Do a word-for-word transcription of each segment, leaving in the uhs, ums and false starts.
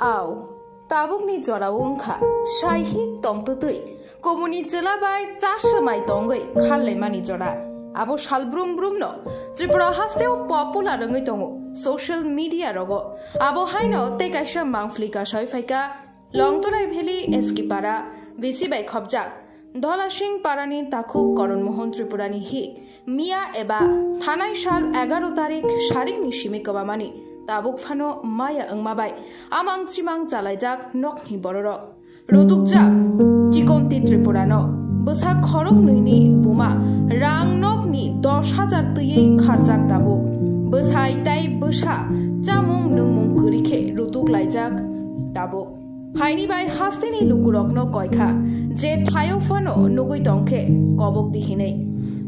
Au, tabukni jorao wngkha saihik tongtwtwi kubuni chwla bai chaswmai tongwi kharlaimani jora. Abo sal brum brumno Tripura hasteo popular wngwi tongo social media rogo. Abo haino tei kaisa mangpli kasoi phaikha Longtorai Valley S K Para B C bai khopjak Dholasing Parani takhuk Koron Mohan Tripurani hi miya eba thanai sal egaro tarik sarikni simi kwbamani tabuk phano maya wngma bai amang chimang chalaijak nokni bororok. Rutukjak Chikonti Tripurano bwsa khoroknwini buma rang nokni dos hajar twiwi kharjak tabuk. Bwsai tai bwsa chamung nungmung kwrwi khe rutuk laijak tabuk. Phaini bai hasteni lukurokno koikha je thaio phano nugwi tongkhe kobok di hinwi.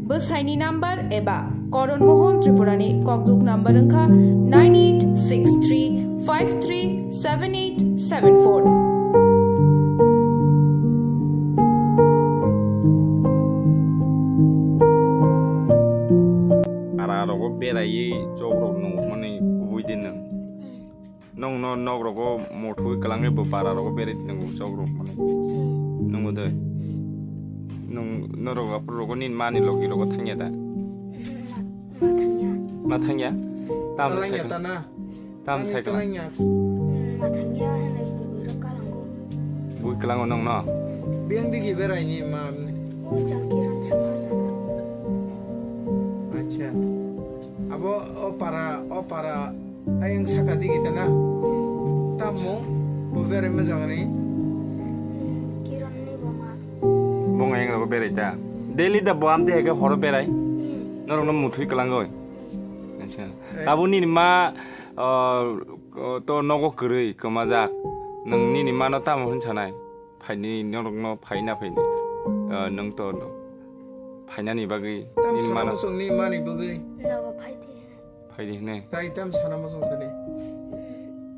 Bwsaini number eba Koron Mohan Tripurani kokduk number wngkha nine eight six three five three seven eight seven four. Para rogo beraiwi chok rok nungmani kubui di nwng. Nwng no nok rogo muthwi kwlangwi bo para rogo berai di nwng chok rok mani. Nungo de. Nwng norok aphuru rogo nini mani logi rogo thangya da? Ma thangya. Ma thangya? Tam Thangya sai tana. Tam Thangya sai kwlang. Thangya. Ma thangya hwnwi bui rok kalango. Bui kwlango nwng no? Biyang digi berai ni ma ni. O jang kiran suma jana. Acha. Abo o para, o para ayang saka digi tana. Tamo bo berai ma jagani. Kiran ni boma. Bong ayang rogo berai ta. Daily da bo amte eke horo berai. Norok no muthwi kwlango. Acha. Eh. Tabuk nini ma, uh, to nogo kwrwi kwmajak. Nwng nini mano tamo hwn sanai? Phaini norokno phaina phaini. Uh, nwng to phainani bagwi Tam nini sana mano. Muchung ni mani bagwi. Nogo phaidi. Phaidi hne. Tai tam sana muchung sani.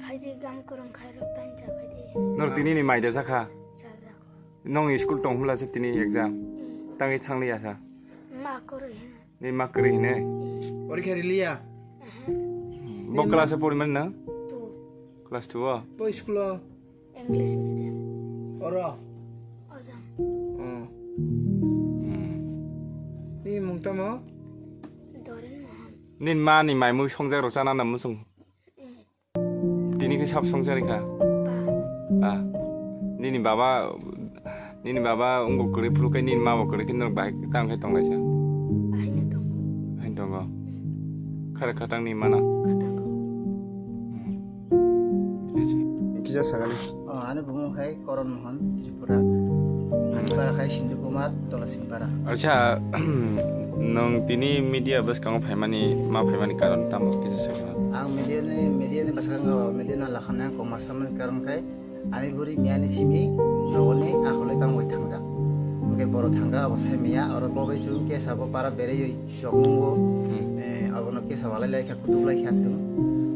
Phaidi gam kurung khairok tan cha phaidi. Nor tini ni maida sakha. Chajak. Nong school tong hula se tini exam. Tangi thangli asa. Ma kurui hne. Ni ma kwrwi hine? Porikha riliya? Bo class e poriman na? Two. Class two o? Bo school o? English medium. Oro? Ojang. Oh. Hmm. Ni mung tamo? Doren Mohan. Nin ma ni mai mui songjak ro chana na musung? Tini khe sab songchari kha? Ba. Ba. Nini baba, nini baba wngbo kwrwi phuru khe nini ma bo kwrwi khe norok bahai tang khe tonglaisa? Bahai no tongo. Bahai tongo. Khare khatang ni mana? Khatango. Kisa sakali. Oh, ani bumung khai Koron Mohan. Pura. Ani para khai Sindhu Kumar, Tola Singpara. Acha, nwng tini media bwskango phaimani, ma phaimani karon tamo kisa sakha? Ang media ni, media ni bwskango, media na lakhana koma samani karon khai, ani buri miyani simi nogoni akhole kangwi thangjak. Hwnkhe boro thangkha abo sai miya, oro bo bai chwng kesa bo para beraiwi chokmungo, Hmm. eh, abono kesa walai lai kha, kutuk lai kha chwng.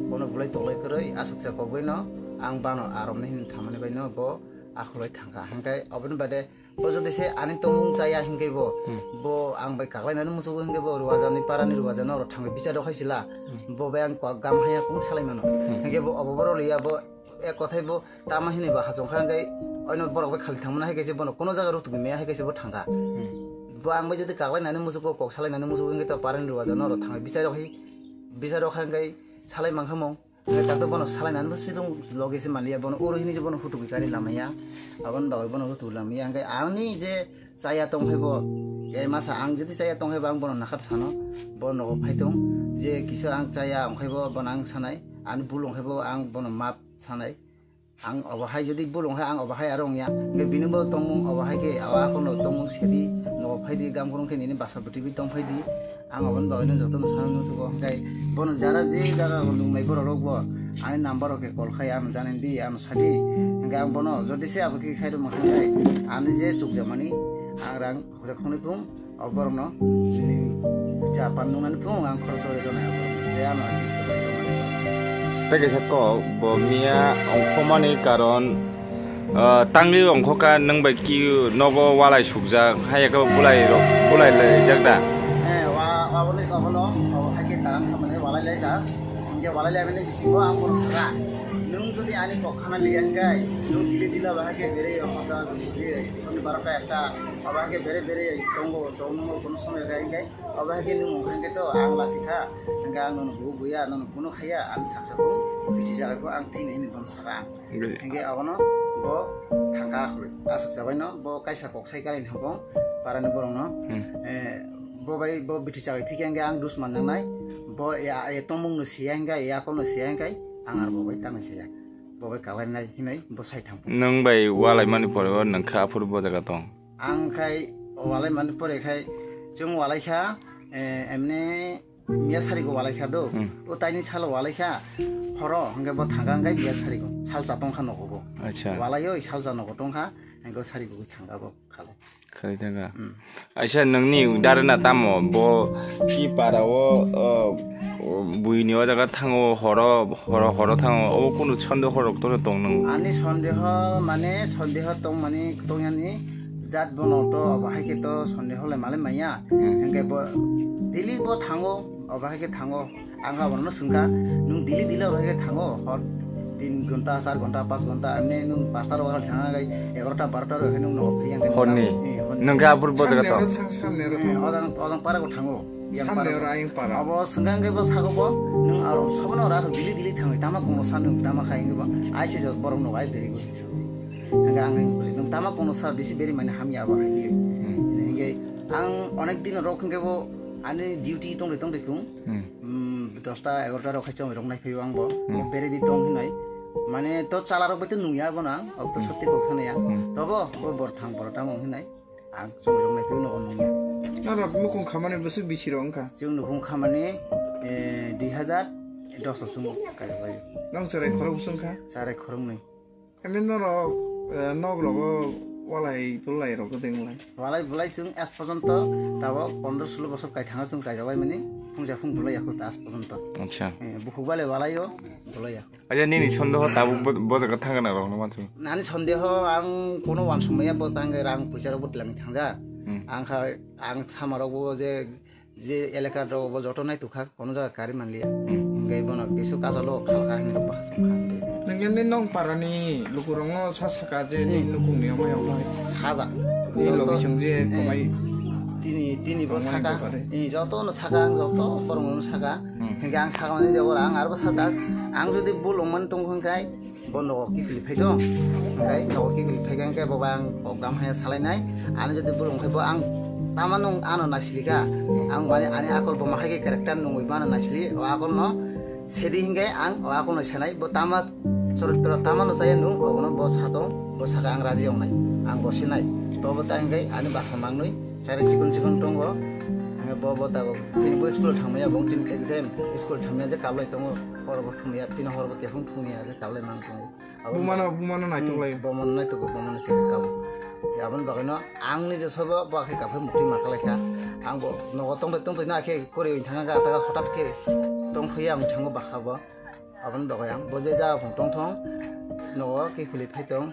Bono bulai toklai kwrwi aswk cha kokbai no, ang bano arom ni hin thamani bai no bo akhole thangkha. Hwnkhe oboni bade Bo jodi se ani tongmung chaya hinkhe bo, Hmm. bo ang bai kaklainani musugo hinkhe bo Ruwajani parani Ruwajani oro thangwi bichar rok hai sila. Hmm. Bo bai ang kok gam haya kung salai mano. Hmm. Hinkhe bo obo borok liya bo ek kothai bo tama hinwi ba hachong kha hinkhe oino borok bai khali thangmano hai kaisa bono kono jaga rutugwi maya hai kaisa bo thangkha. Hmm. Bo ang bai jodi kaklainani musugo kok salainani musugo hinkhe to parani Ruwajani oro thangwi bichar rok hai, bichar rok hai hinkhe salai mankha mung. Hwnkhe tato bono salainani bo sidung logi se manliya, bono oro hini je bono hutuk gari lamaya, aboni bagwi bono hutuk lamaya. Hwnkhe ani je chaya tongphai bo, ei masa ang jodi chaya tongphai bo ang bono nakhar sano, bo nogo phaitung je kisa ang chaya ongkhai bo bono ang sanai, ani bul ongkhai bo ang bono map sanai. Ang obo hai jodi bul ongkhai ang obo hai aro ongya, hwnkhe bini bo tongmung obo hai khe awa kono tongmung sedi, nogo phaidi gam kurung khe nini basa bwtwi tongphaidi. Ang aboni bagwi no jotono sana nusugo, hwnkhe bono jara je jaga o nungnai borok rok bo ani number rok khe call khai ano janai di, ano sadi. Hwnkhe ang bono jodi se abo khe khai rwma hwnkhe ani je chukjamani ang rang hokjak khongnwi phung o borok no nini cha pan nungnani phung ang khoroksa rwi rwnai ang borok no je ano ani se bai rwnai. Tei kaisa kok bo miya ongkhormani karon Ah, tangwi ongkhoka nwng bai ki nogo walai sukjak, hai khe bulai rok, bulai laijak da? Eh, wa, wa, waboni, waboni, o, hai khe tagan samani walai laijak. Hingke walai laimani bisingo ang bono saka. Nwng jodi ani kok khana liya hingkai, nwng dili dila bahai khe bere yo, hosa jodi, ani barota ekta, aba hingke bere bere tongo, chong nungo kono somoi kha hingkai, aba hingke nwng hingke to ang lasi kha, hingke ang nono bu buya, nono kuno khaya, ang saksa bo, biti jaga bo ang thini hini bom saka ang. Hingke abono bo thangka khului, asuk jabai no, bo kaisa kok sai kali hingke bo, parani borok no, Hmm. eh, bo bai bo biti jaga thik hingke ang dus manjak nai, bo ya, ya tomung no siya hingke, ya kol no siya hingke, ang ar bo bai tangwi saya. Bo bai kalainai hinwi bo sai thang. Nwng bai walai mani pore o nwng kha aphuru bo jaga tong? Ang khai walai mani pore khai chwng walai kha, eh, emne miya sari go walai kha do. Hmm. O taini salo walai kha. Horo hwnkhe bo thangka hwnkhe miya sari go. Salsa tong kha nogo bo. Acha. Walai oi salsa nogo tong kha. Hwnkhe sari go thangka bo khalo. Khaitaka. Hmm. Aisa nwngni darana tamo bo ki para o, o, o, buini o jaga thango horo, horo, horo thango obo kunu sondeho rok toro tong nung? Ani sondeho mane sondeho tong mani tong yani jat bono to obo hai khe to sondeho le male maya. Hmm. Hingke bo daily bo thango obo hai khe thango. Ang abono swngkha, "Nwng dili dili obo hai khe thango, hor tin ghonta, char ghonta, panch ghonta, emni nwng panchta rok thanga gai egarota barota rok khe nwng nogo phai yang khe." Horni? Eh, horni. Nwng khe abur bo jaga Samne tong? Aro thang, samne aro Eh, thang. Ojang, ojang para ko thango. Yang Samne para aro ko. Ayang para. Abo swngkha hwnkhe bo sago bo, "Nwng aro sobono ora dili dili thangwi tama kono sa nwng tama khai hwnkhe bo I C S borok nogo ai beri guli sa." Hwnkhe ang hwnkhe beri, "Nwng tama kono sa bisi beri mani hamya abo hai di." Hmm. Hwnkhe ang onek din rok hwnkhe bo ani duty tongri tongri kung. Hmm. Hmm, dosta egarota rok khai chongwi rok nai phaiyo ang bo. Hmm. Bo bere di tong hinai. Mane to chala rok bai to nungya bo nang, ok to Hmm. sotti kok thani ya. Hmm. Tobo bo bor thang bor tamo hinai. Ang chongwi rok nai phaiyo nogo nungya. Norok nukung khamani bwswk bisi rok wngkha? Chwng nukung khamani, eh, dui hazar dos o chwng kaibai. Nang cherai khorok bwswk wngkha? Cherai khoroknwi. Emi norok, eh, nok rogo walai bulai rok gede wnglai? Walai bulai chwng es porjonto tabok pondro sulo bosor kaithanga chwng kaijaklai mani phungsa phung bulai yakho ta es porjonto. Acha. Eh, bukhuk bale walai o bulai yakho. Acha nini sondeho tabuk bo, bo jaga thangna rok no mansu? Nani sondeho ang kono wansuk maya bo tangke rang puisa rok bo tilang thangja. Hmm. Ang kha, ang sama rok bo je je elaka rok bo joto nai tukha, kono jaga kari manliya. Hmm. Hingke bono kisu kachalo khalka hinwi rok bahasong kha. Nang yan nong parani lukurong no sa saka je ni Hmm. nukung ni amai amai. Saja. Ni Joto logi chwng je Eh, kamai tini, tini bo tongmani saka. Tokare. Eh, joto no saka ang joto borong no saka. Hmm. Hingke ang saka mani jabor ang arbo sajak. Ang jodi bul wngmani tong hwnkhe Bo nogo kiphilwi phaikha, hwnkhe nogo kiphilwi phaikha hwnkhe bo bai ang kok gam hai salainai. Ani jodi bwrwi wngkhe bo ang tama nwng ano naisili kha. Ang mani ani akol bo ma hai khe character nungwi bo ano naisili, o akol no sedi hwnkhe ang o akol no senai. Bo tama choritro tama no chaya nwng, obono bo sato, bo saka ang raji wngnai, ang gosinai. To bo ta hwnkhe ani bwkha mangnwi chari chikon chikon tongo. Hwnkhe bo bo tabuk tini bo school thangmaya, bo tini exam school thangmaya je kablai tongo, hor bo thumya, tini hor bo kephang thumya je kablai mang tongo. Aboni Bumano, bumano naitok lai. Bumano naitok, bumano se kabo. Aboni bagwi no ang ni je sobo bo khe kaphai mukti ma khlai kha. Ang bo nogo tong tong tong na khe kori thang ga ta hotat khe tong phai ang thango bakha bo. Aboni bagwi ang bo je ja phung tong thong nogo kiphilwi phai tong,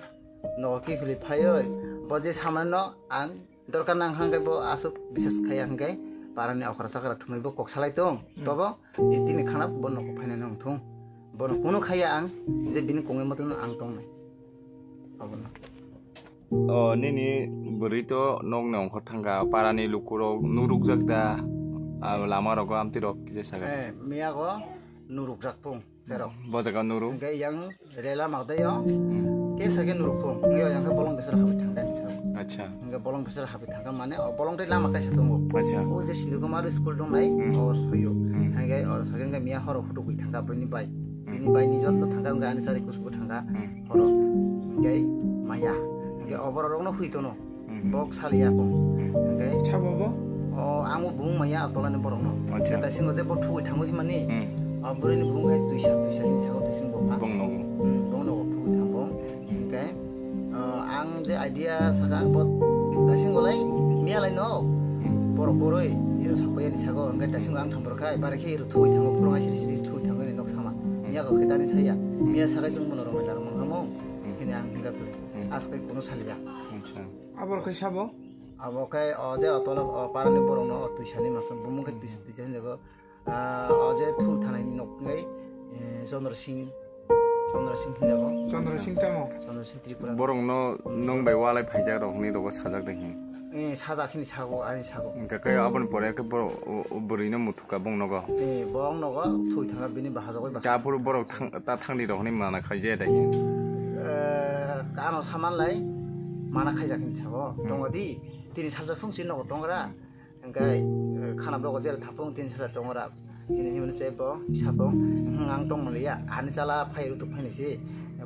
nogo kiphilwi phai oi bo je samano ang Dorkar nang hwnkhe bo aswk bisas khaiya hwnkhe parani okra chakra thumwi bo kok salai tong. Hmm. Tobo tini khana bo nogo phainani wngthung. Bono kunu khaiya ang je bini kongwi motono ang tongnai. Abono. O nini bwrwi to nokni ongkhor thangkha, parani lukurok nurukjak da, a, lama rogo amtwi rok kisa sakha. Eh, miyago nurukjak pung. Serok. Bo jaga nuru. Hingke yang rela magdayo. Hmm. Kesa ke nuru pho. Hingke yang ke bolong besar habi thangda ni sa. Acha. Hingke bolong besar habi thangda mane o bolong tei lama kaisa tongo. Acha. O je sindhu kumar school dong nai. Hmm. O soyo. Hmm. Hingke o sake hingke miya horo hudu kui thangda bini bai. Hmm. Bini bai ni jor no thangda hingke ani chari kusugo thangda. Hmm. Horo. Hingke maya. Hingke o borok rok no hui tono. Hmm. Bok saliya kung. Hmm. Hingke sabo bo? O, ang bo bung maya tolani borok no. Acha. Hingke taisingo je bo thugui thango himani. Hmm. O bwrwi ni bung hai tuisa, tuisa hini sabo taisingo bo. Bung no. Hmm, bung no thugui thango. Hmm. Hingke, o, ang je idea saka bo taisingo lai, miya lai no. Hmm. Borok boroi, iro sapai ani sago, hingke taisingo ang thang borok khai, bare khe iro thugui thango, phurung ai siri siri thugui thango ni nok sama. Hmm. Miya kok khe tani saya. Hmm. Miya sakai chwng bono rong lai daro mangkamo. Hmm. Hini ang hingka philai. Hmm. Aswk kai kono saliya. Acha. Abo khe sabo? Abo khe o je o tola o parani borok no o tuisani masa bumung khe tuisa tuisa hinjago. Ah, o je thul thanai nok ngai, eh, Chandra Singh. Chandra Singh hinjago. Chandra Singh tamo? Chandra Singh Tripura. Borok no nwng bai walai phaijak rok hinwi rogo sajak de hin. Eh, sajak hini sago, ani sago. Hingke khe aboni pore khe borok o, o bwrwi no muthuk ka bong nogo. Eh, bong nogo, thui thanga bini bahajagoi bahajak. Aphuru borok thang, ta thangdi rok hinwi mana khaijaya de hin. Eh, ano saman lai, mana khaijak hini sago. Hmm. Tongo di, tini sajak phung si nogo tongra. Hingke, eh, khana bogo jera thapung tin sara tongo ra. Hini himni che bo, sapung, hmm, ang tongmani ya, ani chala phai rutuk phaini se,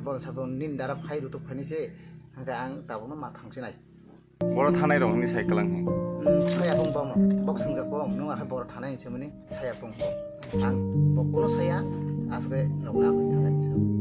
bo sapung nin dara phai rutuk phaini se, hingke ang tabukno ma thangsinai. Boro thanai rok hinwi sai kwlang hi. Hmm, saya pung bomo, bok swngjak bo, nwng akhe boro thanai hinwi saya pung bo. Ang bo kuno saya, aswk nokna akhe thanai hinwi sa.